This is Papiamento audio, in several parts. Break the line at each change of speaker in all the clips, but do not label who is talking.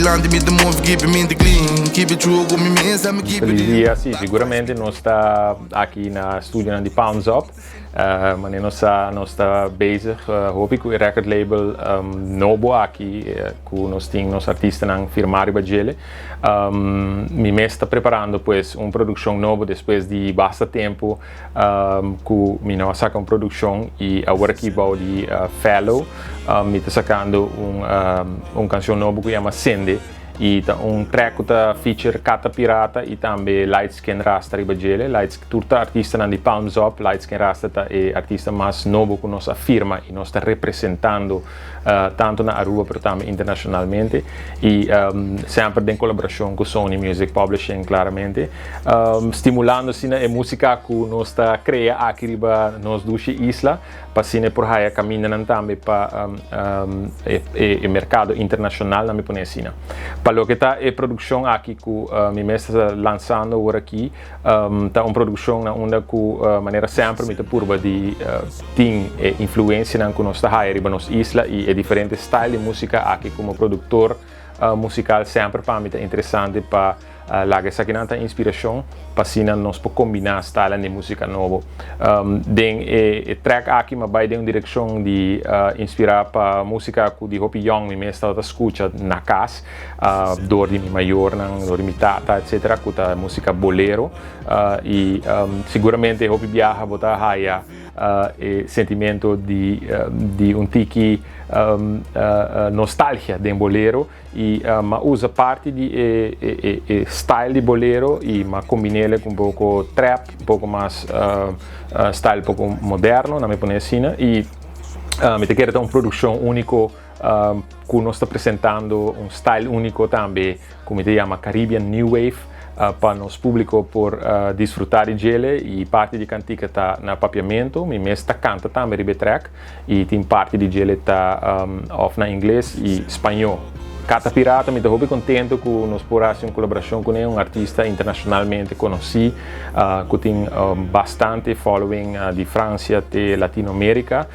dilanti mi ta move, keep it mente clean. Keep it true ku mi mes, mi keep it
Felis dia, si, siguramente nos ta aki na studio di Palms Up. Manera nos ta bezig hopi ku e record label nobo aki ku nos tin nos artistanan firmá riba djele. Mi mes ta preparando, pues, un produkshon nobo despues di basta tempu ku mi no a saka un produkshon, i awor aki bou di Fellow mi ta sakando un kanshon nobo ku yama Sende, i ta un track ku ta feature Kata Pirata i tambe Light Skin Rasta riba djele. Light tur ta artistanan di Palms Up. Light Skin Rasta ta e artista mas nobo ku nos a firma i nos ta representando tantu na Aruba pero tambe internashonalmente i semper den kolaborashon ku Sony Music Publishing, klaramente stimulando asina e músika ku nos ta krea aki riba nos dushi isla pa asina por haya kaminda tambe pa e merkado internashonal, laga mi pone asina. Pa loke ta e produkshon aki ku mi mes ta lansando awor aki, ta un produkshon na unda ku manera semper mi ta purba di tin e influensianan ku nos ta haya riba nos isla i e diferente style di músika aki. Komo produktor musikal, semper pa mi ta interesante pa laga esakinan ta inspirashon pa asina nos por kombiná style di músika nobo. Den e track aki m'a bai den un direkshon di inspirá pa músika ku di hopi young mi mes tabata skucha na kas dor di mi mayornan, dor di mi tata, etc., ku ta músika bolero, i siguramente hopi biaha bo ta haya e sentimento di un tiki nostalgia den bolero, i m'a usa parti di e style di bolero i m'a kombin'é ku un poko trap, un poko mas style poko moderno, laga mi pone asina, i mi ta kere un produkshon úniko ku nos ta presentando, un style úniko tambe ku mi ta yama Caribbean New Wave, pa nos públiko por disfrutá di djele. I parti di kantika ta na papiamento, mi mes ta kanta tambe riba track, i tin parti di djele ta of na ingles i spañó. Kata Pirata, mi ta hopi kontentu ku nos por hasi un kolaborashon ku un artista internashonalmente konosí ku tin bastante following di Fransia te Latinoamérika.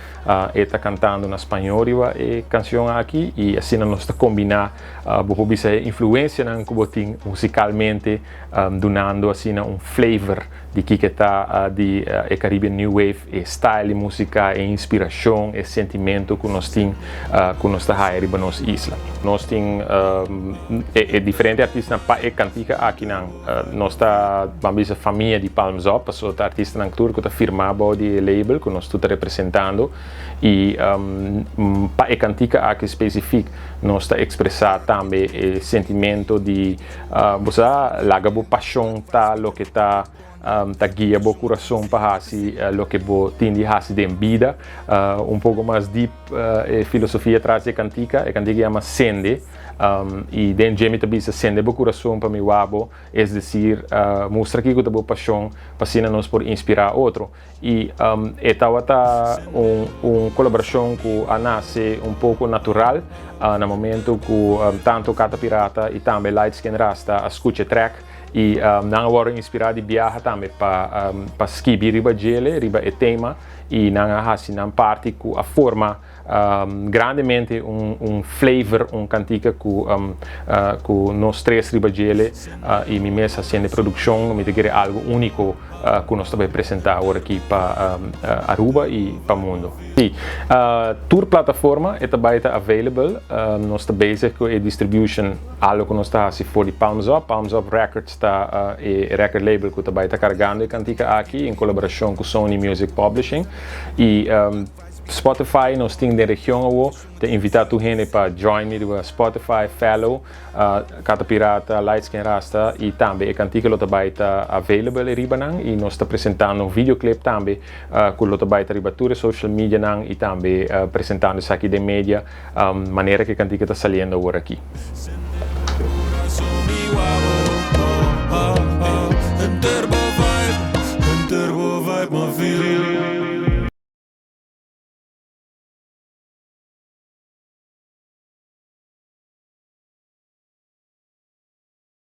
E ta kantando na spañó riba e kanshon aki, i asina nos ta kombiná bo por bisa influensianan ku bo tin musikalmente, dunando asina un flavor di kiko ta di e Caribbean New Wave, e style di músika, e inspirashon, e sentimento ku nos tin ku nos ta haya riba nos isla. Nos tin e diferente artistanan pa e kantika aki nan nos ta, ban bisa, famia di Palms Up, paso ta artistanan tur ku ta firmá bou di label ku nos tur ta representando, i pa e kantika aki spesífiko nos ta ekspresá tambe e sentimento di bo laga bo pashon ta loke ta guia bo kurason pa hasi loke bo tin di hasi den bida. Un poko mas deep e filosofia tras di e kantika. E kantika yama Sende, i den dje mi ta bisa: "Sende bo kurason pa mi wak bo", es desir, mustra kiko ta bo pashon pa asina nos por inspirá otro. I e tabata un kolaborashon ku a nase un poko natural na momento ku tantu Kata Pirata i tambe Light Skin Rasta a skucha track i nan a wòrdu inspirá di biaha tambe pa skibi riba djele, riba e tema, i nan a hasi nan parti ku a forma grandemente un flavor, un kantika ku nos tres riba djele i mi mes hasiendo produkshon, mi ta kere algu úniko ku nos ta bai presentá awor aki pa Aruba i pa mundu. Si, tur plataforma e ta bai ta available. Nos ta bezig ku e distribution, algu ku nos ta hasi for di Palms Up. Palms Up Records ta e record label ku ta bai ta kargando e kantika aki den kolaborashon ku Sony Music Publishing. I Spotify nos tin den region awo, ta invitá tur hende pa join mi riba Spotify, Fellow, Kata Pirata, Light Skin Rasta, i tambe e kantika lo ta bai ta available riba nan, i nos ta presentando un videoclip tambe ku lo ta bai ta riba tur social media nan i tambe presentando esaki den media manera ku e kantika ta saliendo awor aki.